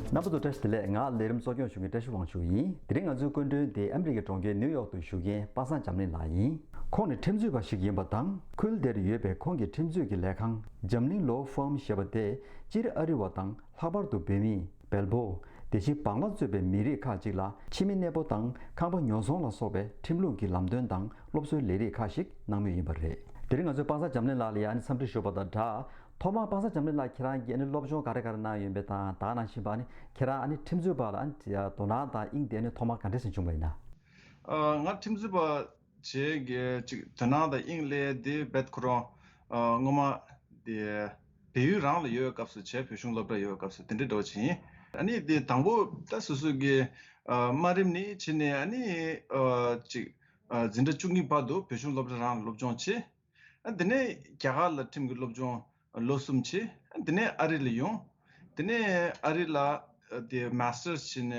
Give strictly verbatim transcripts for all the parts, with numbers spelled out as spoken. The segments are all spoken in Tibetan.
རྣམ་པ་ཚོ་བཀྲ་ཤིས་བདེ་ལེགས། ང་ལས་རིམ་གཙོ་སྐྱོང་ཞུ་མཁན་བཀྲ་ཤིས་དབང་ཕྱུག་ཡིན། དེ་རིང་ང་ཚོའི་སྐུ་མགྲོན་དེ་ཨ་མི་རི་ཀའི་གྲོང་ཁྱེར་ནིའུ་ཡོག་ཏུ་བཞུགས་མཁན་པ་སངས་འཛམ་གླིང་ལགས་ཡིན། ཁོང་ནི་ཁྲིམས་རྩོད་པ་ཞིག་ཡིན་པ་དང་། ཁུལ་དེར་ཡོད་པའི་ཁོང་གི་ཁྲིམས་རྩོད་ཀྱི་ལས་ཁང་འཛམ་གླིང་ལོ་ཧྥམ་ཞེས་པ་དེ་སྤྱིར་ཨ་རི་བ་དང་། ལྷག་པར་དུ་བོད་མི། བལ་པོ། དེ་བཞིན་བང་ལ་གཙོས་པའི་མི་རིགས་ཁག་ཅིག་ལ་ཕྱི་མི་གནས་སྤོ་དང་ཁང་པ་ཉོ་ཚོང་ལ་སོགས་པའི་ཁྲིམས་ལུགས་ཀྱི་ལམ་སྟོན་དང་སློབ་གསོའི་ལས་རིགས་ཁག་ཞིག་གནང་མུས་ཡིན་པ་རེད། དེ་རིང་ང་ཚོས་པ་སངས་འཛམ་གླིང་ལགས་ལ་ཡང་ཨ་ནི་འཚམས་འདྲི་ཞུས་པ་དང་སྦྲགས། ཐོག་མར་པ་སངས་འཛམ་གླིང་ལགས་ཁྱེད་རང་གིས་ཨ་ནི་སློབ་སྦྱོང་ག་རེ་ག་རེ་གནང་ཡོད་པས་དང་། ད་ག་ནང་བཞིན་པ་ཨ་ནི་ཁྱེད་རང་ཨ་ནི་ཁྲིམས་རྩོད་པ་ལ་ཨ་ནི་དོ་སྣང་དང་དབྱིངས་དེ་ཨ་ནི་ཐོག་མར་ག་འདྲས་སེ་བྱུང་བ་ཡིན་ན། ཨ། ང་ཁྲིམས་རྩོད་པ་བྱེད་ཀྱི་ཅིག་དོ་སྣང་དང་དབྱིངས་སླེབས་དེ་རྦད་ཁོ་རང་ཨ་སྔོན་མ་དེ་བལ་ཡུལ་རང་ལ་ཡོད་སྐབས་སུ་བྱས། བོད་གཞུང་སློབ་གྲྭ་ཡོད་སྐབས་སུ་དེ་འདྲའི་འགྲོ་ཕྱིན། ཨ་ནི་དེ་དང་པོ་ད་སོ་སོ་གི་ཨ་དམའ་རིམ་ནས་ཕྱིན་ནས། ཨ་ནི་ཨ་ཅིག་ཨ་འཛིན་གྲྭ་བཅུ་གཉིས་བར་དུ་བོད་གཞུང་སློབ་གྲྭ་རང་ལ་སློབ་སྦྱོང་བྱས། ཨ་དེ་ནས་རྒྱ་གར་ལ་ཁྲིམས་ཀྱི་སློབ་སྦྱོང་ལོ་གསུམ་བྱས། ཨ་དེ་ནས་ཨ་རི་ལ་ཡོང་། དེ་ནས་ཨ་རི་ལ་ཨ་དེ་མ་སི་ཊར་བྱས་ནས།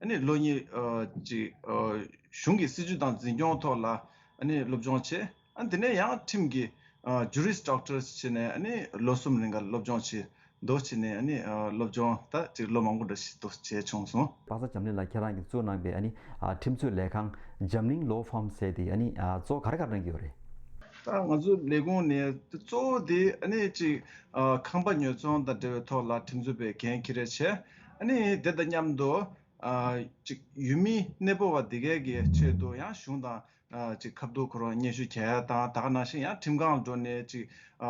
ཨ་ནི་ལོ་གཉིས་ཨ་ཅིག་ཨ་གཞུང་གི་སྲིད་ཇུས་དང་འཛིན་སྐྱོང་ཐོག་ལ་ཨ་ནི་སློབ་སྦྱོང་བྱས། ཨ་དེ་ནས་ཡང་ཁྲིམས་ཀྱི་ཨ་ཇུ་རིས་ཌོག་ཊར་བྱས་ནས། ཨ་ནི་ལོ་གསུམ་རིང་ག་སློབ་སྦྱོང་བྱས། མདོ་བྱས་ནས་ཨ་ནི་ཨ་སློབ་སྦྱོང་ད་ཅིག་ལོ་མང་པོ་འདྲ་ཞིག་མདོ་བྱས་བྱུང་སོང་། པ་སངས་འཛམ་གླིང་ལགས་ཁྱེད་རང་གིས་བཙུགས་གནང་པའི་ཨ་ནི་ཨ་ཁྲིམས་རྩོད་ལས་ཁང་འཛམ་གླིང་ལོ་ཧྥམ་ཟེར་དེ་ཨ་ནི་ཨ་གཙོ་བོ་ག་རེ་ག་རེ་གནང་གི་ཡོད་རེད། ད་ང་ཚོ་ལས་ཁུངས་ནས་གཙོ་བོ་དེ་ཨ་ནི་ཅིག་ཨ་ཁང་པ་ཉོ་ཚོང་དང་འབྲེལ་བའི་ཐོག་ལ་ཁྲིམས་རྩོད་པའི་འགན་འཁྱེར་རེ་བྱས། ཨ་ནི་དེ་དང་མཉམ་དུ་ཨ་ཅིག་ཡུལ་མི་གནས་སྤོ་བ་དེ་གའི་གི་ཆེད་དུ་ཡང་གཞུང་དང་ཨ་ཅིག་ཁ་ཐུག་ཁོ་རང་སྙན་ཞུ་བྱས་ཡ་དང་། ད་ག་ནང་བཞིན་ཡང་ཁྲིམས་ཁང་ལ་འགྲོ་ནས་ཅིག་ཨ་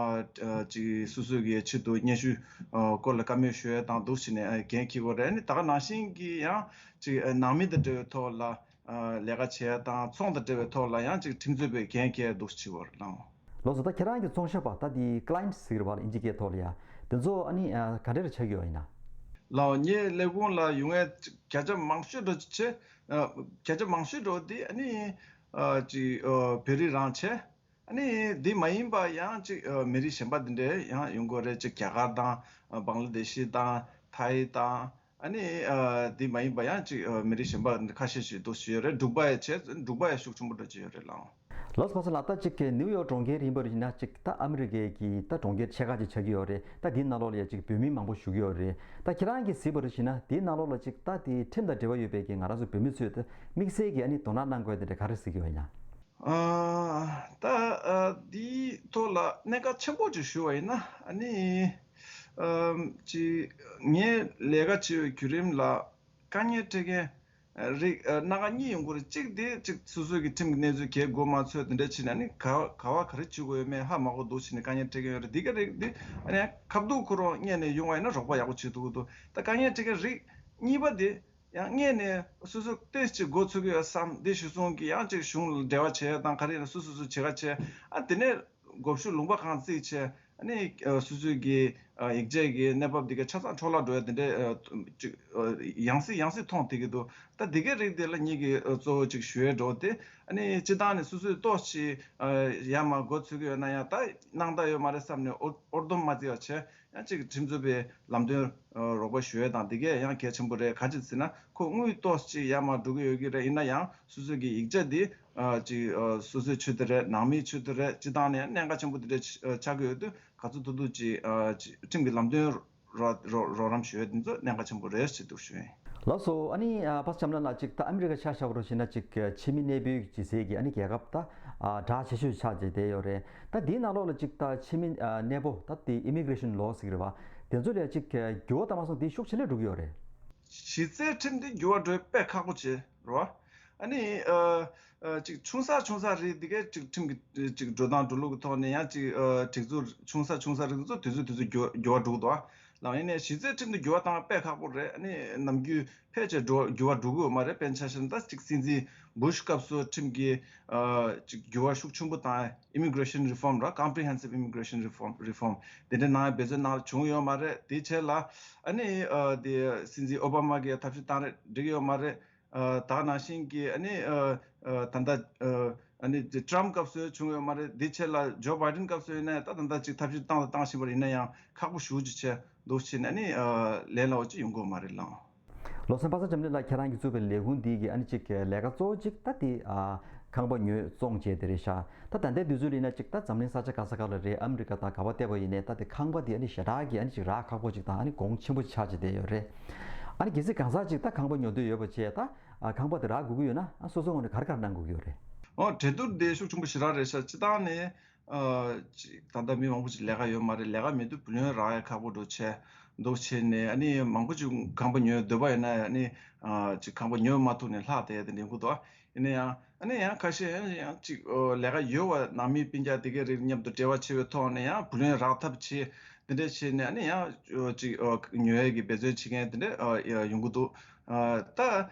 ཨ་ཅིག་སོ་སོ་གི་ཆེད་དུ་སྙན་ཞུ་ཨ་སྐོར་ལ་བཀའ་མོལ་ཞུ་ཡ་དང་འདུག་བྱས་ནས་ཨ་འགན་འཁྱེར་དགོས་རེད། ཨ་ནི་ད་ག་ནང་བཞིན་གྱི་ཡང་ཅིག་ཨ་ནང་མི་དང་འབྲེལ་བའི་ཐོག་ལ་ཨ་ལས་ཀ་བྱས་ཡ་དང་། ཚོང་དང་འབྲེལ་བའི་ཐོག་ལ་ཡང་ཅིག་ཁྲིམས་རྩོད་པའི་འགན་འཁྱེར་འདུག་བྱེད་དགོས་རེད་ལགས། ལགས་སོ། ད་ཁྱེད་རང་གི་ཚོང་ཤག་པ་ད་དེ་ཀ་ལ་ཡེན་ཊི་ཟེར་གི་རེད་པ། ཨིན་ཇི་སྐད་ཐོག་ལ་ཡ། དེ་ཚོ་ཨ་ནི་ཨ་ག་འདྲ་རེ་ཆགས་ཀྱི་ཡོད་ཡིན་ན། ལགས། ངའི་ལས་ཁུངས་ལ་ཡོང་མཁན་བརྒྱ་ཆ་མང་ཤོས་འགྲོ་ཆེ། ཨ་བརྒྱ་ཆ་མང་ཤོས་འགྲོ་དེ་ཨ་ནི་ཨ་ཅིག་ཨ་བོད་རིགས་རང་བྱས། ཨ་ནི་དེ་མ་ཡིན་པ་ཡང་ཅིག་ཨ་མི་རིགས་གཞན་པ་དེ་འདྲས་ཡང་ཡོང་གི་ཡོད་རེད། ཅིག་རྒྱ་གར་དང་། ཨ་བང་ལ་དེ་ཤི་དང་། ཐའི་དང་། ཨ་ནི་ཨ་དེ་མ་ཡིན་པ་ཡང་ཅིག་ཨ་མི་རིགས་གཞན་པ་ཁ་ཤས་ཤིག་འདུག་བྱས་ཡོད་རེད། འབྲུག་པ་ཡང་བྱས། འབྲུག་པ་ཡང་ཤུགས་ཆེན་པོ་འདྲ་བྱས་ཡོད་རེད་ལགས། ལགས་སོ། པ་སངས་ལགས། ད་ཅིག་ནིའུ་ཡོག་གྲོང་ཁྱེར་ཡིན་པར་བྱས་ན་ཅིག་ད་ཨ་མི་རི་ཀའི་གི་ད་གྲོང་ཁྱེར་ཆེ་ཁག་ཅིག་ཆགས་ཀྱི་ཡོད་རེད། ད་དེའི་ནང་ལོགས་ལ་ཡ་ཅིག་བོད་མི་མང་པོ་བཞུགས་ཀྱི་ཡོད་རེད། ད་ཁྱེད་རང་གིས་གཟིགས་པར་བྱས་ན་དེའི་ནང་ལོགས་ལ་ཅིག་ད་དེ་ཁྲིམས་དང་འབྲེལ་བ་ཡོད་པའི་གི་ང་རང་ཚོ་བོད་མི་ཚོས་ད་དམིགས་བསལ་གྱི་ཨ་ནི་དོ་སྣང་གནང་དགོས་དེ་འདྲ་ག་རེ་གཟིགས་ཀྱི་ཡོད་ཡིན་ན། ཨ་ད་ཨ་དེའི་ཐོག་ལ་གནད་འགག་ཆེན་པོ་ཅིག་ཞུ་བ་ཡིན་ན། ཨ་ནི་ཨམ་ཅིག་ངས་ལས་ཀ་བྱེད་པའི་བརྒྱུད་རིམ་ལ་དཀའ་ངལ་འཕྲད་མཁན་རིགས་ཨ་སྣ་ཁ་གཉིས་ཡོང་གི་རེད། གཅིག་དེ་ཅིག་སོ་སོའི་གི་ཁྲིམས་ཀྱི་གནས་ཚུལ་གལ་དགོས་མ་ཚོད་དེ་འདྲ་བྱས་ནས། ཨ་ནི་ག་ག་བ་ག་རེ་བྱེད་དགོས་ཡོད་མེད་ཧ་མ་གོ་འདུག་བྱས་ནས་དཀའ་ངལ་འཕྲད་མཁན་ཡོད་རེད། འདི་ག་རིགས་འདི་ཨ་ནི་ཁ་ཐུག་ཁོ་རང་སྔོན་ནས་ཡོང་བ་ཡིན་ན་རོགས་པ་ཡག་པོ་བྱེད་ཐུབ་ཀྱི་འདུག་ད་དཀའ་ངལ་འཕྲད་མཁན་རིགས་གཉིས་པ་དེ་ཡང་སྔོན་ནས་སོ་སོ་ཏོག་ཙམ་འགོ་ཚུགས་ཀྱི་ཡོད་བསམ། དེ་གཞིར་བཟུང་གིས་ཡང་ཅིག་གཞུང་ལ་འབྲེལ་བ་བྱེད་ཡ་དང་། ག་རེ་ཡིན་ན་སོ་སོ་སོ་བྱེད་ཀ་བྱས། ཨ་དེ་ནས་མགོ་མཇུག་ལུང་པ་གང་བརྩིས་བྱས། ཨ་ནི་ཨ་སོ་སོའི་གི་ཨ་ཡིག་ཆ་གི་གནས་བབ་འདི་ག་ཆ་ཚང་འཕྲོ་བརླག་འགྲོ་ཡ་དེ་འདྲའི་ཨ་ཅིག་ཨ་ཡང་སེ་ཡང་སེ་མཐོང་བསྡད་ཀྱི་འདུག་ད་འདི་གའི་རིགས་དེ་ལ་ངེད་ཀྱིས་ཨ་གཙོ་བོ་ཅིག་ཞུ་ཡ་འགྲོ་དེ། ཨ་ནི་སྤྱིར་བཏང་ནས་སོ་སོས་ཏོག་ཙམ་ཨ་ཡར་མར་འགོ་ཚུགས་ཀྱི་ཡོད་ན་ཡང་ད་སྣང་དག་ཡོད་མ་རེད་བསམ་ནས་ཨོ་ཨོར་སྡོམ་མ་བརྩི་བ་བྱས། ཡང་ཅིག་ཁྲིམས་རྩོད་པའི་ལམ་སྟོན་ཨ་རོགས་པ་ཞུ་ཡ་དང་། འདི་གས་ཡང་གལ་ཆེན་པོ་རེད། ག་ཅི་ཟེར་ན་ཁོ་དངུལ་ཏོག་ཙམ་ཅིག་ཡར་མར་འགྲོ་གི་ཡོད་ཀྱི་རེད། ཡིན་ན་ཡང་སོ་སོ་གི་ཡིག་ཆ་འདི་ཨ་ཅིག་ཨ་སོ་སོའི་ཆེད་དུ་རེད། ནང་མིའི་ཆེད་དུ་རེད། སྤྱིར་བཏང་ནས་གནད་འགག་ཆེན་པོ་འདི་འདྲ་ཆགས་ཀྱི་ཡོད་དུས་ག་ཚོད་ཐུབ་ཐུབ་ཅིག་ཨ་ཅིག་ཁྲིམས་ཀྱི་ལམ་སྟོན་རོགས་རོགས་རོགས་རམ་ཞུ་ཡ་འདི་ཚོ་གནད་འགག་ཆེན་པོ་རེད་ཅེས་འདུག་ཞུ་ཡིན། ལགས་སོ། ཨ་ནི་ཨ་པ་སངས་འཛམ་གླིང་ལགས། ཅིག་ད་ཨ་མི་རི་ཀ་ཆ་བཞག་པ་རུ་བྱས་ན་ཅིག་ཕྱི་མི་གནས་སྤོའི་ཅིག་ཟེར་གྱི་ཨ་ནི་རྒྱལ་ཁབ་ད་ཨ་གྲགས་ཆེ་ཤོས་ཆགས་བྱས་བསྡད་ཡོད་རེད། ད་འདིའི་ནང་ལོགས་ལ་ཅིག་ད་ཕྱི་མི་ཨ་གནས་སྤོ་ད་དེ་ཨི་མི་གི་རེ་ཤན་ལོ་ཟེར་གྱི་རེད་པ། དེ་ཚོ་ལ་ཅིག་འགྱུར་བ་གཏོང་མ་སོང་། དེ་ཤུགས་ཆེ་ལས་འགྲོ་གི་ཡོད་རེད། གཞི་རྩའི་ཁྲིམས་དེ་འགྱུར་བ་འགྲོ་དཔེ་ཁག་པོ་བྱེད་རོ། ཨ་ནི་ཨ་ཨ་ཅིག་ཆུང་ས་ཆུང་ས་རིགས་འདི་གས་ཅིག་ཁྲིམས་ཀྱི་ཅིག་འགྲོ་སྟངས་འགྲོ་ལུགས་ཀྱི་ཐོག་ནས་ཡང་ཅིག་ཨ་སྒྲིག་འཛུགས་ཆུང་ས་ཆུང་ས་རིགས་ཚོ་དུས་ཚོད་དུས་ཚོད་འགྱུར་འགྱུར་བ་འགྲོ་གི་འདུག་ཨ། ལགས། ཡིན་ནའི་གཞི་རྩའི་ཁྲིམས་དེ་འགྱུར་བ་བཏང་བ་དཔེ་ཁག་པོ་རེད། ཨ་ནི་ནམ་རྒྱུན་ཕལ་ཆེར་འགྲོ་འགྱུར་བ་འགྲོ་གི་ཡོད་མ་རེད། དཔེར་ན་ཆ་བཞག་ན་ད་ཅིག་སྲིད་འཛིན་བུ་ཤ་སྐབས་སུ་ཁྲིམས་ཀྱི་ཨ་ཅིག་འགྱུར་བ་ཤུགས་ཆེན་པོ་བཏང་། Immigration reform ར། Comprehensive Immigration reform reform དེ་འདྲ་གནང་ཡ་འབད་བརྩོན་གནང་བྱུང་ཡོད་མ་རེད། དེའི་ཆེད་ལ་ཨ་ནི་ཨ་དེ་སྲིད་འཛིན་ཨོ་བྷ་མ་གིས་ཐབས་ཤེས་བཏང་རེད། འགྲིག་ཡོད་མ་རེད། ཨ་ད་ག་ནང་བཞིན་གྱི་ཨ་ནི་ཨ་ཨ་ད་ལྟ་ཨ་ཨ་ནི་ཊམ་སྐབས་སུ་བྱུང་ཡོད་མ་རེད། དེའི་ཆེད་ལ་ཇོ་བྷའི་ཌེན་སྐབས་སུ་ཡིན་ན་ད་ད་ལྟ་ཅིག་ཐབས་ཤེས་བཏང་དང་བཏང་བཞིན་པ་རེད། ཡིན་ན་ཡང་ཁག་པོ་ཞེ་པོ་ཅིག་ཆེ་འདུག་བྱས་ནས་ཨ་ནི་ཨ་ལས་སླ་བོ་ཅིག་ཡོང་གི་ཡོད་མ་རེད་ལགས། ལགས་སོ། པ་སངས་འཛམ་གླིང་ལགས། ཁྱེད་རང་གིས་བཙུགས་པའི་ལས་ཁུངས་འདི་གི་ཨ་ནི་ཅིག་ལས་ཀ་གཙོ་བོ་ཅིག་ད་དེ་ཨ་ཁང་པ་ཉོས་བཙོང་བྱས་དེ་རེད་ཤག་ད་ད་ལྟའི་དུས་ཚོད་ལ་ཡིན་ན་ཅིག་ད་འཛམ་གླིང་ས་ཆ་ག་ས་ག་ལ་རེད། ཨ་མི་རི་ཀ་དང་ག་པར་བལྟས་པ་ཡིན་ནའི་ད་དེ་ཁང་པ་དེ་ཨ་ནི་ཞེ་དྲག་གི་ཨ་ནི་ཅིག་རག་ཁག་པོ་ཅིག་དང་ཨ་ནི་གོང་ཆེན་པོ་ཆགས་བྱས་བསྡད་ཡོད་རེད། ཨ་ནི་གལ་སྲིད་གང་ཟག་ཅིག་ད་ཁང་པ་ཉོ་འདོད་ཡོད་པ་བྱས། ད་ཨ་ཁང་པ་དེ་རག་དགོས་ཀྱི་ཡོད་ན། ཨ་སོ་སོའི་ངོས་ནས་ག་རེ་ག་རེ་གནང་དགོས་ཀྱི་ཡོད་རེད། ཨོ་འགྲན་བསྡུར་དེ་ཤུགས་ཆེན་པོ་ཞེ་དྲག་རེད་ཤག་སྤྱིར་བཏང་ནས། ཨ་ཅིག་ད་ལྟ་མི་མང་པོ་ཅིག་ལས་ཀ་ཡོད་མ་རེད། ལས་ཀ་མེད་དུས་བུ་ལོན་རག་ཡ་ཁག་པོ་འདྲ་བྱས་འདུག་བྱས་ནས། ཨ་ནི་མང་པོ་ཅིག་ཁང་པ་ཉོ་འདོད་པ་ཡོད་ན། ཨ་ནི་ཨ་ཅིག་ཁང་པ་ཉོ་མ་ཐུབ་ནས་ལྷག་བསྡད་ཡ་དེ་འདྲ་ཡོང་གི་འདུག་ཨ་ཡིན་ན་ཡང་། ཨ་ནི་ཡང་ཁ་ཤས་ཡང་ཡང་ཅིག་ཨོ་ལས་ཀ་ཡོད་པ། ནང་མི་སྤུན་ཀྱག་དེ་གའི་རིགས་མཉམ་དུ་འབྲེལ་བ་བྱེད་པའི་ཐོག་ནས་ཡང་བུ་ལོན་རག་ཐབས་བྱེད། དེ་འདྲ་བྱས་ནས་ཨ་ནི་ཡང་ཨོ་ཅིག་ཨོ་ཉོ་ཡས་ཀྱི་འབད་བརྩོན་བྱེད་མཁན་དེ་འདྲ་ཨོ་ཡོང་གི་འདུག་ཨ་ད་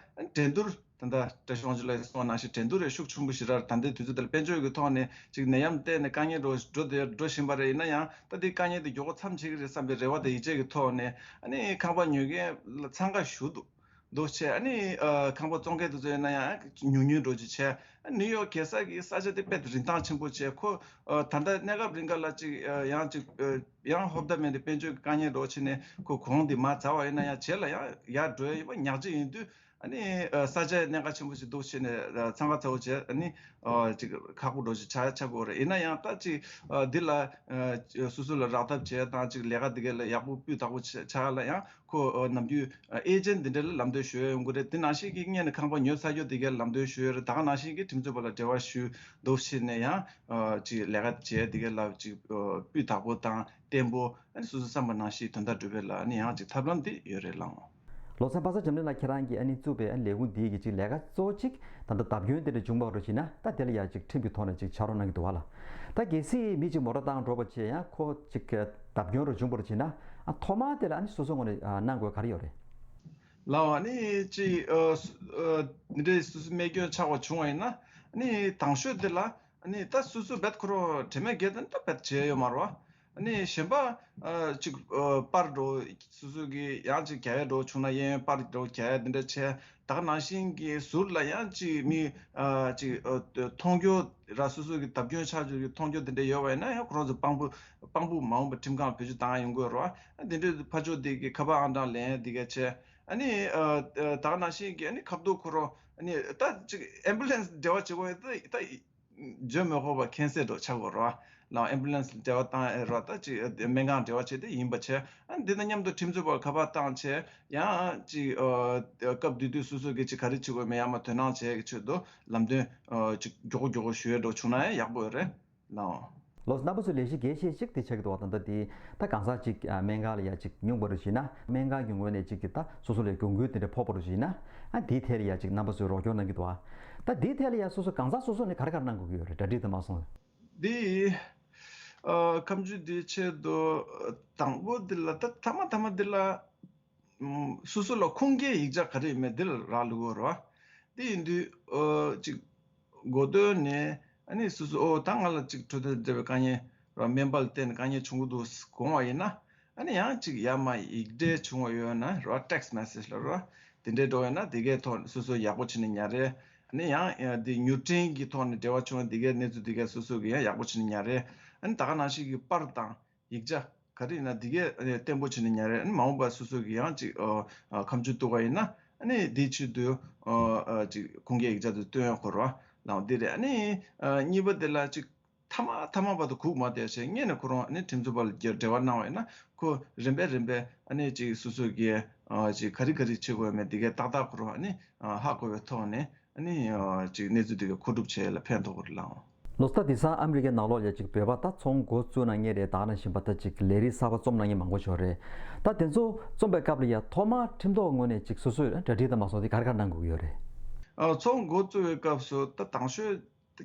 འགྲན་བསྡུར། ད་ལྟ་བཀྲ་ཤིས་དབང་ཕྱུག་ལགས་གསུངས་པ་ནང་བཞིན་འགྲན་བསྡུར་རེ་ཤུགས་ཆེན་པོ་ཞེ་དྲག་ད་ལྟའི་དུས་ཚོད་འདི་ལ་དཔལ་འབྱོར་གྱི་ཐོག་ནས་ཅིག་ནད་ཡམས་བརྟེན་ནས་དཀའ་ངལ་འགྲོ་འགྲོ་བསྡད་འགྲོ་བཞིན་པ་རེད། ཡིན་ན་ཡང་ད་འདི་དཀའ་ངལ་འདི་མགྱོགས་པོ་མཚམས་ཆད་ཀྱི་རེད་བསམ་པའི་རེ་བ་དང་ཡིད་ཆེས་ཀྱི་ཐོག་ནས། ཨ་ནི་ཁང་པ་ཉོ་མཁན་ལ་འཚང་ཁ་ཞུ་འདུག་འདུག་བྱས། ཨ་ནི་ཨ་ཁང་པ་བཙོང་མཁན་དེ་ཚོ་ཡིན་ན་ཡང་ཉུང་ཉུང་འགྲོ་ཅིག་བྱས། ཨ་ནིའུ་ཡོག་གེ་སར་གྱི་ས་ཆ་དེ་དཔེ་རིན་ཐང་ཆེན་པོ་བྱས། ཁོ་ཨ་ད་ལྟ་གནས་སྐབས་རིང་ག་ལ་ཅིག་ཨ་ཡང་ཅིག་ཨ་ཡང་ཧོབ་ད་མེད་དེ་དཔལ་འབྱོར་གྱི་དཀའ་ངལ་འགྲོ་བྱས་ནས་ཁོ་གོང་དེ་མར་ཛ་བ་ཡིན་ན་ཡང་། བྱས་ལ་ཡང་ཡར་འགྲོ་ཡ་ཡིན་པ་ཉག་གཅིག་ཡིན་དུས། ཨ་ནི་ཨ་ས་ཆ་གནད་འགག་ཆེན་པོ་ཞིག་འདུག་བྱས་ནས་ཨ་འཚང་ཁ་ཚ་བོ་བྱས། ཨ་ནི་ཨ་ཅིག་ཁག་པོ་འགྲོ་ཞིག་ཆགས་ཆགས་དགོས་རེད། ཡིན་ན་ཡང་ད་ཅིག་ཨ་འདི་ལ་ཨ་སོ་སོ་ལ་རག་ཐབས་བྱས་དང་། ཅིག་ལས་ཀ་འདི་ག་ལ་ཡག་པོ་སྤུས་དག་པོ་ཆགས་ལ་ཡང་། ཁོ་ཨ་ནམ་རྒྱུན་ཨ་ཨེ་ཇེན་འདི་འདྲ་ལ་ལམ་སྟོན་ཞུ་ཡ་ཡོང་གི་རེད། དེ་ནང་བཞིན་གྱི་སྔོན་ནས་ཁང་པ་ཉོས་ཚར་རྒྱུ་འདི་ག་ལ་ལམ་སྟོན་ཞུ་ཡ་རེད། ད་ག་ནང་བཞིན་གྱི་ཁྲིམས་རྩོད་པ་ལ་འབྲེལ་བ་ཞུ་འདུག་བྱས་ནས་ཡང་ཨ་ཅིག་ལས་ཀ་བྱས་འདི་ག་ལ་ཅིག་ཨ་སྤུས་དག་པོ་དང་བརྟན་པོ། ཨ་ནི་སོ་སོ་བསམ་པ་ནང་བཞིན་དོན་དག་སྒྲུབ་པའི་ལ་ཨ་ནི་ཡང་ཅིག་ཐབས་ལམ་འདི་ཡོད་རེད་ལགས། ལོ་གསར་པ་སངས་འཛོམས་གླིང་ལགས་ཁྱེད་རང་གིས་ཨ་ནི་བཙུགས་པའི་ཨ་ནི་ལས་ཁུངས་འདིའི་གི་ཅིག་ལས་ཀ་གཙོ་བོ་གཅིག་ད་ལྟ་བརྡབ་སྐྱོན་དེ་འདྲ་བྱུང་བ་རུ་བྱས་ན། ད་དེ་ལ་ཡ་ཅིག་ཁྲིམས་ཀྱི་ཐོག་ནས་ཅིག་ཕྱག་རོགས་གནང་གི་འདུག་བ་ལ། ད་གལ་སྲིད་མི་གཅིག་མོ་ཊ་བཏང་འགྲོ་བ་བྱས་ཡང་ཁོ་ཅིག་བརྡབ་སྐྱོན་རུ་བྱུང་བ་རུ་བྱས་ན། ཨ་ཐོག་མར་དེ་ལ་ཨ་ནི་སོ་སོ་ངོས་ནས་ཨ་གནང་དགོས་ག་རེ་ཡོད་རེད། ལགས། ཨ་ནི་ཅིག་ཨ་སུ་ཨ་འདི་འདྲའི་སོ་སོ་རྨས་སྐྱོན་ཆགས་པ་བྱུང་བ་ཡིན་ན། ཨ་ནི་དང་ཤོས་དེ་ལ་ཨ་ནི་ད་སོ་སོ་རྦད་ཁོ་རང་དྲན་མེད་བརྒྱབ་ན་ད་རྦད་བྱས་ཡོད་མ་རེད་བ། ཨ་ནི་གཞན་པ་ཨ་ཅིག་ཨ་པར་འགྲོ་སོ་སོ་གི་ཡང་ཅིག་རྒྱག་ཡ་འགྲོ་བྱུང་ན། གཡས་གཡོན་པར་འགྲོ་རྒྱག་ཡ་འདི་འདྲ་བྱས། ད་ག་ནང་བཞིན་གྱི་ཟུར་ལ་ཡང་ཅིག་མི་ཨ་ཅིག་ཨ་མཐོང་རྒྱུ་ར། སོ་སོ་གི་བརྡབ་སྐྱོན་ཆགས་རྒྱུ་གི་མཐོང་རྒྱུ་འདི་འདྲ་ཡོད་པ་ཡིན་ན་ཡང་ཁོ་རང་ཚོ་དཔང་པོ་དཔང་པོ་མ་འོངས་པ་ཁྲིམས་ཁང་ལ་བེད་སྤྱོད་བཏང་ཡ་ཡོང་གི་ཡོད་རེད་བ། ཨ་འདི་འདྲའི་ཕར་ཕྱོགས་འདི་གི་ཁ་པར་ཨང་གྲངས་ལེན་འདི་ག་བྱས། ཨ་ནི་ཨ་ཨ་ད་ག་ནང་བཞིན་གྱི་ཨ་ནི་ཁ་ཐུག་ཁོ་རང་ཨ་ནི་ད་ཅིག་ཨེམ་བུ་ལན་སི་འབྲེལ་བ་བྱེད་དགོས་ཡ་ད་ད་བརྗོད་མི་ཁོག་པ་ཁྱད་མཚར་འདྲ་ཆགས་ཀྱི་ཡོད་རེད་བ། ལགས། ཨེམ་བུ་ལན་སི་འབྲེལ་བ་བཏང་ཨེ་རོ། ད་ཅིག་སྨན་ཁང་འབྲེལ་བ་བྱས་ཏེ་ཡིན་པ་བྱས། ཨ་འདི་དང་མཉམ་དུ་ཁྲིམས་རྩོད་པར་ཁ་པར་བཏང་བྱས། ཡང་ཅིག་ཨ་སྐབས་དེ་དུས་སོ་སོ་གིས་ཅིག་ག་རེ་བྱེད་དགོས་མེད་ཡར་མར་དོ་སྣང་བྱས་ཀྱི་ཆེད་དུ་ལམ་སྟོན་ཨ་ཅིག་མགྱོགས་པོ་མགྱོགས་པོ་ཞུ་ཡ་འདྲ་བྱུང་ན་ཡང་ཡག་པོ་ཡོད་རེད། ལགས། ལགས་སོ། རྣམ་པ་ཚོས་ལས་གཞི་གལ་ཆེ་ཞིག་དེ་ཆགས་ཀྱི་འདུག་བ། ད་ལྟ་དེ་ད་གང་ཟག་ཅིག་ཨ་སྨན་ཁང་ལ་ཡ་ཅིག་སྙུང་པ་རུ་བྱས་ན། སྨན་ཁང་གི་ངོས་ནས་ཅིག་གི་ད་སོ་སོ་ལ་གྱོང་གུན་དེ་འདྲ་ཕོག་པ་རུ་བྱས་ན། ཨ་དེའི་ཐད་ལ་ཡ་ཅིག་རྣམ་པ་ཚོས་རོགས་སྐྱོར་གནང་གི་འདུག་བ། ད་དེའི་ཐད་ལ་ཡ་སོ་སོ་གང་ཟག་སོ་སོ་ནས་ག་རེ་ག་རེ་གནང་དགོས་ཀྱི་ཡོད་རེད། གྲ་སྒྲིག་དང་མ་སོང་། འདི་ཨ་ཁ་མཆུ་འདི་ཆེད་དུ་དང་པོ་འདི་ལ་ད་ཐ་མ་ཐ་མ་འདི་ལ་ཨམ་སོ་སོ་ལ་ཁུངས་སྐྱེལ་ཡིག་ཆ་ག་རེ་ཡོད་མེད་འདི་ལ་རག་ལུགས་ཡོད་རེད་བ། འདི་ཡིན་དུས་ཨ་ཅིག་འགོ་སྟོད་ནས་ཨ་ནི་སོ་སོ་ཨོ་ད་ང་ལ་ཅིག་འཕྲོད་བསྟེན་འབྲེལ་བའི་དཀའ་ངལ་ར། སྨན་པ་ལ་བསྟེན་ནས་དཀའ་ངལ་བྱུང་གི་འདུག་དགོངས་པ་ཡིན་ན། ཨ་ནི་ཡང་ཅིག་ཡར་མར་ཡིག་འབྲེལ་བྱུང་བ་ཡོད་ན་ར། ཊེག་སི་མེ་སེ་ཇི་ལ་ར། དེ་འདྲའི་འགྲོ་ཡོད་ན་དེ་གའི་ཐོག་སོ་སོ་ཡག་པོ་བྱས་ནས་ཉར་རེ། ཨ་ནི་ཡང་ཨ་དེ་མྱུར་འཕྲིན་གྱི་ཐོག་ནས་འབྲེལ་བ་བྱུང་བ་དེ་གའི་གནས་ཚུལ་དེ་གའི་སོ་སོ་གི་ཡང་ཡག་པོ་བྱས་ནས་ཉར་རེ། ཨ་ནི་ད་ག་ནང་བཞིན་གྱི་པར་དང་ཡིག་ཆ་ག་རེ་ཡིན་ན་དེ་གའི་ཨ་ནི་བརྟན་པོ་བྱས་ནས་ཉར་རེ། ཨ་ནི་མ་འོངས་པར་སོ་སོ་གི་ཡང་ཅིག་ཨ་ཨ་ཁ་མཆུ་གཏུག་པ་ཡིན་ན། ཨ་ནི་དེའི་ཆེད་དུ་ཨ་ཨ་ཅིག་ཁུངས་སྐྱེལ་ཡིག་ཆ་དེ་སྟོན་ཡོང་གི་རེད་བ། ལགས། འདི་རེད། ཨ་ནི་ཨ་གཉིས་པ་དེ་ལ་ཅིག་མཐའ་མ་མཐའ་མ་བར་དུ་སྒུག་མ་བསྡད་བྱས། སྔོན་ནས་ཁོ་རང་ཨ་ནི་ཁྲིམས་རྩོད་པ་ལ་འབྲེལ་བ་གནང་བ་ཡིན་ན། ཁོ་རིམ་པས་རིམ་པས་ཨ་ནི་ཅིག་སོ་སོ་གིས་ཨ་ཅིག་ག་རེ་ག་རེ་བྱེད་དགོས་མེད་དེ་གའི་ཏག་ཏག་ཁོ་རང་ཨ་ནི་ཨ་ཧ་གོ་བའི་ཐོག་ནས། ཨ་ནི་ཨ་ཅིག་གནས་ཚུལ་དེ་གའི་མཁོ་སྒྲུབ་བྱེད་ཡ་ལ་ཕན་ཐོགས་ཀྱི་རེད་ལགས། ལགས་སོ། ད་དེང་སང་ཨ་མི་རི་ཀའི་ནང་ལོགས་ལ་ཅིག་བོད་པ་ད་ཚོང་འགོ་བཙུགས་གནང་མཁན་རེད། ད་ག་ནང་བཞིན་པ་ད་ཅིག་ལས་རིགས་གསར་པ་རྩོམ་གནང་མཁན་མང་པོ་ཞིག་ཡོད་རེད། ད་དེ་ཚོ་རྩོམ་པའི་སྐབས་ལ་ཡ་ཐོག་མར་ཁྲིམས་ཐོག་ངོས་ནས་ཅིག་སོ་སོས་གྲ་སྒྲིག་དང་མ་སོང་དེ་ག་རེ་ག་རེ་གནང་དགོས་ཀྱི་ཡོད་རེད། ཨ་ཚོང་འགོ་བཙུགས་པའི་སྐབས་སུ་ད་དང་ཤོས་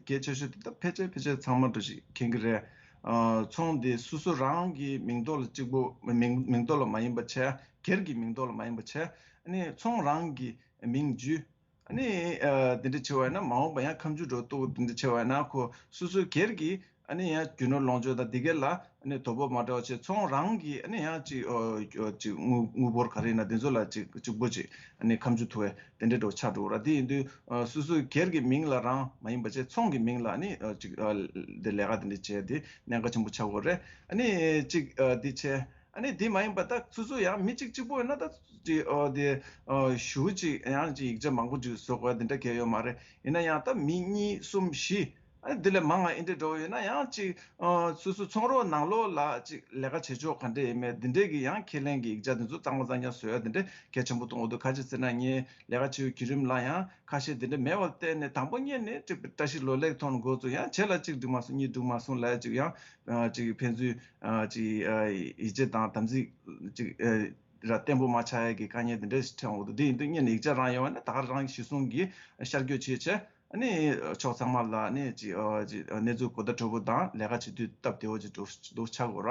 གལ་ཆེ་ཤོས་དེ་ད་ཕལ་ཆེར་ཕལ་ཆེར་ཚང་མ་འདྲ་ཞིག་མཁྱེན་གྱི་རེད། ཨ་ཚོང་དེ་སོ་སོ་རང་གི་མིང་ཐོག་ལ་གཅིག་པོ་མིང་མིང་ཐོག་ལ་མ་ཡིན་པ་བྱས། སྒེར་གྱི་མིང་ཐོག་ལ་མ་ཡིན་པ་བྱས། ཨ་ནི་ཚོང་རང་གི་མིང་བརྒྱུད། ཨ་ནི་ཨ་དེ་འདྲ་བྱས་པ་ཡིན་ན་མ་འོངས་པ་ཡང་ཁ་མཆུ་འདྲ་གཏུག་དེ་འདྲ་བྱས་པ་ཡིན་ན། ཁོ་སོ་སོའི་སྒེར་གྱི་ཨ་ནི་ཡང་རྒྱུ་ནོར་ལོངས་སྤྱོད་དང་དེ་ག་ལ་ཨ་ནི་དོ་ཕོག་མ་འགྲོ་བ་བྱས། ཚོང་རང་གི་ཨ་ནི་ཡང་ཅིག་ཨ་ཨ་ཅིག་དངུལ་དངུལ་འབོར་ག་རེ་ཡིན་ན་དེ་ཚོ་ལ་ཅིག་གཅིག་པོ་ཅིག་ཨ་ནི་ཁ་མཆུ་ཐུག་པའི་དེ་འདྲ་འདྲ་ཆགས་འགྲོ་གི་རེད། དེ་ཡིན་དུས་ཨ་སོ་སོའི་སྒེར་གྱི་མིང་ལ་རང་མ་ཡིན་པ་བྱས། ཚོང་གི་མིང་ལ་ཨ་ནི་ཨ་ཅིག་ཨ་དེ་ལས་ཀ་དེ་འདྲ་བྱས་དེ་གནད་འགག་ཆེན་པོ་ཆགས་ཀྱི་ཡོད་རེད། ཨ་ནི་ཅིག་ཨ་དེ་བྱས། ཨ་ནི་དེ་མ་ཡིན་པ་ད་སོ་སོ་ཡང་མི་གཅིག་གཅིག་པོ་ཡིན་ན་ད་ཅིག་ཨ་དེ་ཨ་ཞུ་ཅིག་ཡང་ཅིག་ཡིག་ཆ་མང་པོ་ཅིག་བཟོ་དགོས་དེ་འདྲ་གལ་ཡོད་མ་རེད། ཡིན་ན་ཡང་ད་མི་གཉིས་གསུམ་བཞི་ ཨ་འདི་ལས་མང་ང་ཨེ་འདྲ་འགྲོ་ཡོད་ན་ཡང་ཅིག་ཨ་སོ་སོ་ཚོང་རོགས་ནང་ལོགས་ལ་ཅིག་ལས་ཀ་བྱེད་ཕྱོགས་ག་འདྲ་ཡིན་མེད་འདི་འདྲའི་གི་ཡང་ཁས་ལེན་གྱི་ཡིག་ཆ་འདི་ཚོ་གཙང་མ་གཙང་རྐྱང་བཟོ་ཡ་འདི་འདྲ་གལ་ཆེན་པོ་མཐོང་གི་འདུག་ཁ་ཅིག་ཟེར་ན་ངས་ལས་ཀ་བྱེད་པའི་བརྒྱུད་རིམ་ལ་ཡང་ཁ་ཤས་འདི་འདྲ་མེད་པར་བལྟས་ནས་དང་པོ་ཉིད་ནས་ཅིག་བཀྲ་ཤིས་ལོ་ལེགས་ཐོག་ནས་འགོ་བཙུགས། ཡང་རྗེས་ལ་གཅིག་འགྲིག་མ་སོང་གཉིས་འགྲིག་མ་སོང་ལབ་ཡ་ཅིག་ཡང་ཨ་ཅིག་ཕན་ཚུན་ཨ་ཅིག་ཨ་ཡིད་ཆེས་དང་དམ་ཚིག་ཅིག་ཨ་ར་བརྟན་པོ་མ་ཆགས་ཡ་གི་དཀའ་ངལ་འདི་འདྲ་ཞིག་འཕྲད་འོང་གི་འདུག་དེ་ཡིན་དུས་སྔོན་ནས་ཡིག་ཆ་རང་ཡོད་པ་ན་ད་ག་རང་གཞི་བཟུང་གིས་ཤར་བསྐྱོད་བྱས་བྱས། ཨ་ནི་ཕྱོགས་ཚང་མ་ལ་ཨ་ནི་ཅིག་ཨ་ཅིག་གནས་ཚུལ་གོ་བརྡ་འཕྲོད་པོ་དང་ལས་ཀ་བྱེད་དུས་སྟབས་བདེ་བོ་ཅིག་འགྲོ་འགྲོ་ཆགས་དགོས་ར་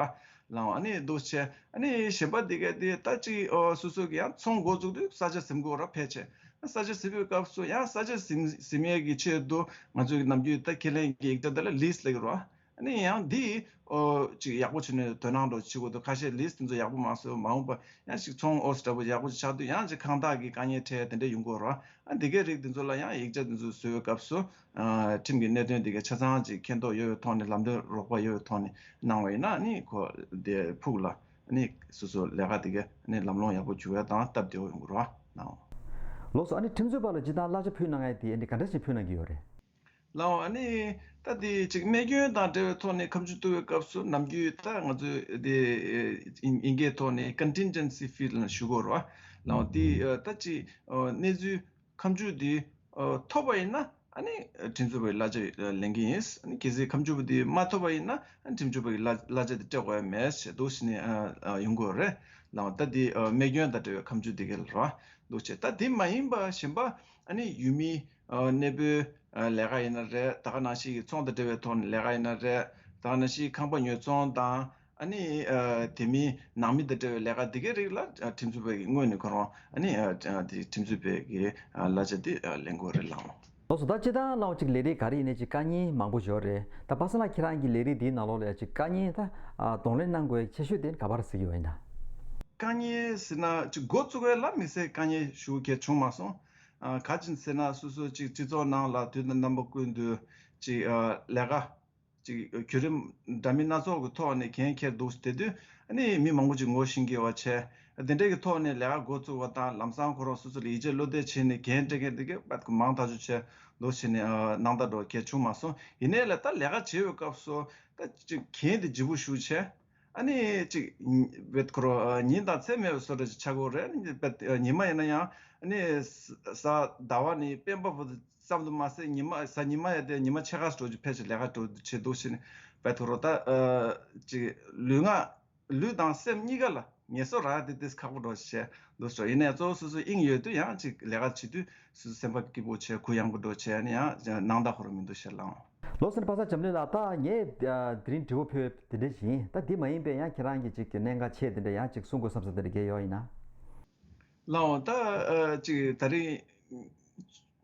ལའང་། ཨ་ནི་འདུག་བྱས་ཨ་ནི་གཞན་པ་འདི་གས་དེ་ད་ཅིག་ཨ་སོ་སོ་གི་ཡང་ཚོང་འགོ་བཙུགས་དུས་ས་ཆ་ཟིན་དགོས་ར་ཕལ་ཆེར། ས་ཆ་ཟིན་པའི་སྐབས་སུ་ཡང་ས་ཆ་ཟིན་ཟིན་ཡས་ཀྱི་ཆེད་དུ་ང་ཚོས་ནམ་རྒྱུན་ད་ཁས་ལེན་གྱི་ཡིག་ཆ་འདི་ལ་ལིས་ལབ་ཀྱི་ར། ཨ་ནི་ཡང་འདི་ཨོ་ཅིག་ཡག་པོ་བྱས་ནས་དོ་སྣང་འདྲ་བྱེད་དགོས་འདུག་ཁ་ཤས་ལིས་དེ་ཚོ་ཡག་པོ་མ་བཟོས་མ་འོངས་པ་ཡང་ཞིག་ཚོང་ཨོ་སི་འདྲ་པོ་ཡག་པོ་ཅིག་ཆགས་དུས་ཡང་ཅིག་ཁང་བདག་གི་དཀའ་ངལ་འཕྲད་དེ་འདྲ་ཡོང་གི་ཡོད་རེད། ཨ་འདི་གའི་རིགས་དེ་ཚོ་ལ་ཡང་ཡིག་ཆ་དེ་ཚོ་བཟོ་བའི་སྐབས་སུ་ཨ་ཁྲིམས་ཀྱི་གནད་དོན་དེ་གའི་ཆ་ཚང་ཅིག་མཁྱེན་རྟོགས་ཡོད་པའི་ཐོག་ནས་ལམ་སྟོན་རོགས་པ་ཡོད་པའི་ཐོག་ནས་གནང་བ་ཡིན་ན་ཨ་ནི་ཁོ་དེ་ཕུགས་ལ་ཨ་ནི་སོ་སོ་ལས་ཀ་དེ་གའི་ཨ་ནི་ལམ་ལྷོང་ཡག་པོ་འགྱུར་ཡ་དང་སྟབས་བདེ་བོ་ཡོང་གི་རེད་བ་ནའང་། ལགས་སོ། ཨ་ནི་ཁྲིམས་རྩོད་པ་ལ་སྤྱིར་བཏང་གླ་ཆ་ཕུལ་གནང་ཡ་དེ་ཨ་ནི་ག་འདྲ་ཞིག་ཕུལ་གནང་གི་ཡོད་རེད། ལའོ། ཨ་ནི་ད་དེ་ཅིག་རྨས་སྐྱོན་དང་འབྲེལ་བའི་ཐོག་ནས་ཁ་མཆུ་གཏུག་པའི་སྐབས་སུ་ནམ་རྒྱུན་ད་ང་ཚོས་དེ་དབྱིན་སྐད་ཐོག་ནས་contingency fee ལབ་ཞུ་གི་ཡོད་རེད་བ། ལའོ། དེ་ད་ཅིག་གནས་ཚུལ་ཁ་མཆུ་དེ་ཐོབ་པ་ཡིན་ན་ཨ་ནི་ཁྲིམས་རྩོད་པའི་གླ་ཆ་ལེན་གྱི་ཡིན། ཨ་ནི་གལ་སྲིད་ཁ་མཆུ་དེ་མ་ཐོབ་པ་ཡིན་ན་ཨ་ནི་ཁྲིམས་རྩོད་པའི་གླ་གླ་ཆ་དེ་སྤྲད་དགོས་ཡ་མེད་ཞེས་འདུག་བྱས་ནས་ཡོང་གི་ཡོད་རེད། ལའོ། ད་དེ་རྨས་སྐྱོན་དང་འབྲེལ་བའི་ཁ་མཆུ་དེ་ག་ལ་རེད་བ། འདུག་བྱས་ད་དེ་མ་ཡིན་པ་གཞན་པ་ཨ་ནི་ཡུལ་མི་ཨ་གནས་སྤོའི་ཨ་ལས་ཀ་ཡིན་ན་རེད། ད་ག་ནང་བཞིན་གྱི་ཚོང་དང་འབྲེལ་བའི་ཐོག་ནས་ལས་ཀ་ཡིན་ན་རེད། ད་ག་ནང་བཞིན་ཁང་པ་ཉོ་ཚོང་དང་ཨ་ནི་ཨ་དེ་མིན་ནང་མི་དང་འབྲེལ་བའི་ལས་ཀ་འདི་གའི་རིགས་ལ་ཨ་ཁྲིམས་རྩོད་པས་དངོས་ནས་ཁོ་རང་ཨ་ནི་ཨ་དེ་ཁྲིམས་རྩོད་པའི་གི་ཨ་གླ་ཆ་དེ་ཨ་ལེན་དགོས་རེད་ལགས། ལགས་སོ། ད་སྤྱིར་བཏང་ལའང་ཅིག་ལས་རིགས་ག་རེ་ཡིན་ནའི་ཅིག་དཀའ་ངལ་མང་པོ་ཡོད་རེད། ད་པ་སངས་ལགས་ཁྱེད་རང་གི་ལས་རིགས་འདིའི་ནང་ལོགས་ལ་ཡང་ཅིག་དཀའ་ངལ་ད་ཨ་གདོང་ལེན་གནང་དགོས་ཆེ་ཤོས་དེ་ག་པར་གཟིགས་ཡོད་ཡིན་ན། དཀའ་ངལ་ཟེར་ན་ཅིག་འགོ་བཙུགས་པའི་ལ་དམིགས་བསལ་དཀའ་ངལ་ཞུ་གལ་བྱུང་མ་སོང་། ཨ་ག་ཅི་ཟེར་ན་སོ་སོ་ཅིག་སྤྱི་ཚོགས་ནང་ལ་དུས་དང་རྣམ་པ་ཀུན་ཏུ་ཅིག་ཨ་ལས་ཀ་ཅིག་བརྒྱུད་རིམ་འདྲ་མིན་སྣ་ཚོགས་ཀྱི་ཐོག་ནས་འགན་འཁྱེར་འདུག་བསྡད་དུས་ཨ་ནི་མི་མང་པོ་ཅིག་ངོ་ཤེས་ཀྱི་ཡོད་པ་བྱས། དེ་འདྲའི་གི་ཐོག་ནས་ལས་ཀ་འགོ་བཙུགས་པ་དང་ལམ་སང་ཁོ་རང་སོ་སོ་ལ་ཡིད་ཆེས་བློ་གཏད་བྱས་ནས་འགན་སྤྲད་མཁན་དེ་གི་དཔེ་མང་ཐག་ཆོད་བྱས་འདུག་བྱས་ནས་ཨ་སྣང་དག་འགྲོ་གལ་བྱུང་མ་སོང་། ཡིན་ནའི་ལ་ད་ལས་ཀ་བྱེད་པའི་སྐབས་སུ་ད་ཅིག་འགན་དེ་ལྗིད་པོ་ཞེ་པོ་བྱས། ཨ་ནི་ཅིག་བེད་ཁོ་རང་ཉིན་དང་མཚན་མེད་པའི་བཟོ་འདྲ་ཅིག་ཆགས་ཀྱི་ཡོད་རེད། ཨ་ནི་བེད་ཉི་མ་ཡིན་ན་ཡང་ཨ་ནི་གཟའ་ཟླ་བ་ནས་སྤེན་པ་བར་དུ་ཙམ་དུ་མ་ཟད་ཉི་མ་གཟའ་ཉི་མ་ཡ་དེ་ཉི་མ་ཕྱེད་ཀ་ཙམ་ཅིག་ཕལ་ཆེར་ལས་ཀ་འགྲོ་བྱེད་འདུག་བྱས་ནས་བེད་ཁོ་རང་ད་ཅིག་ལུས་ངག་ལུས་དང་སེམས་གཉིས་ཀ་ལ་ངལ་གསོ་རག་ཡ་དེ་ཏོག་ཙམ་ཁག་པོ་འདྲ་བྱས་འདུག་ཟེར། ཡིན་ནའི་གཙོ་བོ་སོ་སོ་དབྱིངས་ཡོད་དུས་ཡང་ཅིག་ལས་ཀ་བྱེད་དུས་སོ་སོ་སེམས་པ་སྐྱིད་པོ་བྱས་གུ་ཡངས་པོ་འདྲ་བྱས་ནས་ཡང་སྣང་དག་ཁོ་རང་མི་འདུག་ཟེར་ལགས། ལགས་སོ། པ་སངས་འཇམ་གླིང་ལགས། ད་ངས་ཨ་དེ་རིང་དྲི་བ་ཕུལ་བ་དེ་འདྲ་ཞིག་ཡིན། ད་འདི་མ་ཡིན་པའི་ཡང་ཁྱེད་རང་གི་ཅིག་གི་གནད་འགག་ཆེ་དེ་འདྲ་ཡང་ཅིག་གསུང་དགོས་བསམ་ས་དེ་འདྲ་གལ་ཡོད་ཡིན་ན། ལགས་འོང་། ད་ཨ་ཅིག་ད་རིང་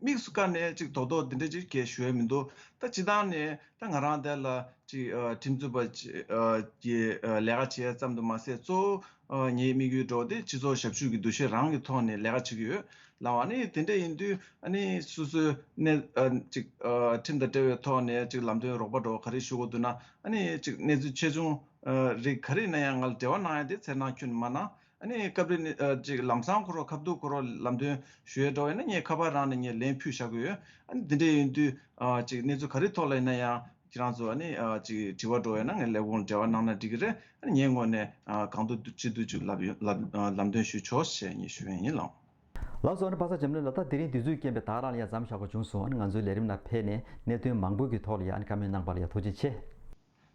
དམིགས་སུ་བཀར་ནས་ཅིག་རྡོག་རྡོག་འདི་འདྲ་ཅིག་གས་ཞུ་ཡ་མི་འདུག་ད་སྤྱིར་བཏང་ནས་ད་ང་རང་དེ་ལ་ཅིག་ཨ་ཁྲིམས་རྩོད་པ་ཅིག་ཨ་གི་ཨ་ལས་ཀ་བྱེད་ཡ་ཙམ་དུ་མ་ཟད་གཙོ་བོ་ཨ་ངའི་དམིགས་ཡུལ་འདྲ་བོ་དེ་སྤྱི་ཚོགས་ཞབས་ཞུ་གི་འདུ་ཤེས་རང་གི་ཐོག་ནས་ལས་ཀ་བྱེད་ཀྱི་ཡོད་ལགས། ཨ་ནི་དེ་འདྲ་ཡིན་དུས་ཨ་ནི་སོ་སོའི་གནས་ཨ་ཅིག་ཨ་ཁྲིམས་དང་འབྲེལ་བའི་ཐོག་ནས་ཅིག་ལམ་སྟོན་རོགས་པ་འདྲ་བོ་ག་རེ་ཞུ་དགོས་འདུག་ན་ཨ་ནི་ཅིག་གནས་ཚུལ་ཆེ་ཆུང་ཨ་རིགས་ག་རེ་ཡིན་ན་ཡང་ང་ལ་འབྲེལ་བ་གནང་ཡ་དེ་འཚེར་སྣང་ཁྱོན་ནས་མ་གནང་། ཨ་ནི་སྐབས་རེ་ནི་ཨ་ཅིག་ལམ་སང་ཁོ་རང་ཁ་ཐུག་ཁོ་རང་ལམ་སྟོན་ཞུ་ཡས་འགྲོ་བས་ན་ངས་ཁ་པར་རང་ནས་ངས་ལན་ཕུལ་བཞག་གི་ཡོད། ཨ་ནི་འདི་འདྲ་ཡིན་དུས་ཨ་ཅིག་གནས་ཚུལ་ག་རེ་ཐོག་ལ་ཡིན་ན་ཡང་ཁྱེད་རང་ཚོ་ཨ་ནི་ཨ་ཅིག་དྲི་བ་འགྲོ་བས་ན་ངས་ལས་ཁུངས་ལ་འབྲེལ་བ་གནང་ན་འགྲིག་གི་རེད། ཨ་ནི་ངའི་ངོས་ནས་ཨ་གང་ཐུབ་ཅི་ཐུབ་ཅིག་ལབ་ཡོད་ལབ་ཨ་ལམ་སྟོན་ཞུ་ཆོག་ཞེས་ངས་ཞུ་ཡས་ཡིན་ལགས། ལགས་སོ། ཨ་ནི་པ་སངས་འཇམ་གླིང་ལགས། ད་དེ་རིང་དུས་ཚོད་རྐྱེན་པས་ད་རང་ལ་ཡ་མཚམས་བཞག་དགོས་བྱུང་སོང་། ཨ་ནི་ང་ཚོའི་ལས་རིམ་ནང་ཕེབས་ནས་གནད་དོན་མང་པོ་གི་ཐོག་ལ་ཡ་ཨ་ནི་བཀའ་མོལ་གནང་བ་ལ་ཡ་ཐུགས་རྗེ་ཆེ།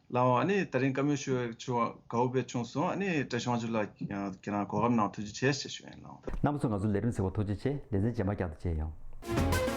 ལགས་འོང་། ཨ་ནི་ད་རིང་བཀའ་མོལ་ཞུ་བའི་ཆུ་བ་དགའ་བོ་དཔེ་བྱུང་སོང་། ཨ་ནི་བཀྲ་ཤིས་དབང་ཕྱུག་ལགས་ཁྱེད་རང་གོ་སྐབས་གནང་ཐུགས་རྗེ་ཆེ་ཞེས་ཞུ་ཡིན་ལགས། རྣམ་པ་ཚོ་ང་ཚོ་ལས་རིམ་གཟིགས་པར་ཐུགས་རྗེ་ཆེ། ལེ་ཚན་རྗེས་མ་བསྐྱར་དུ་མཇལ་ཡོང་།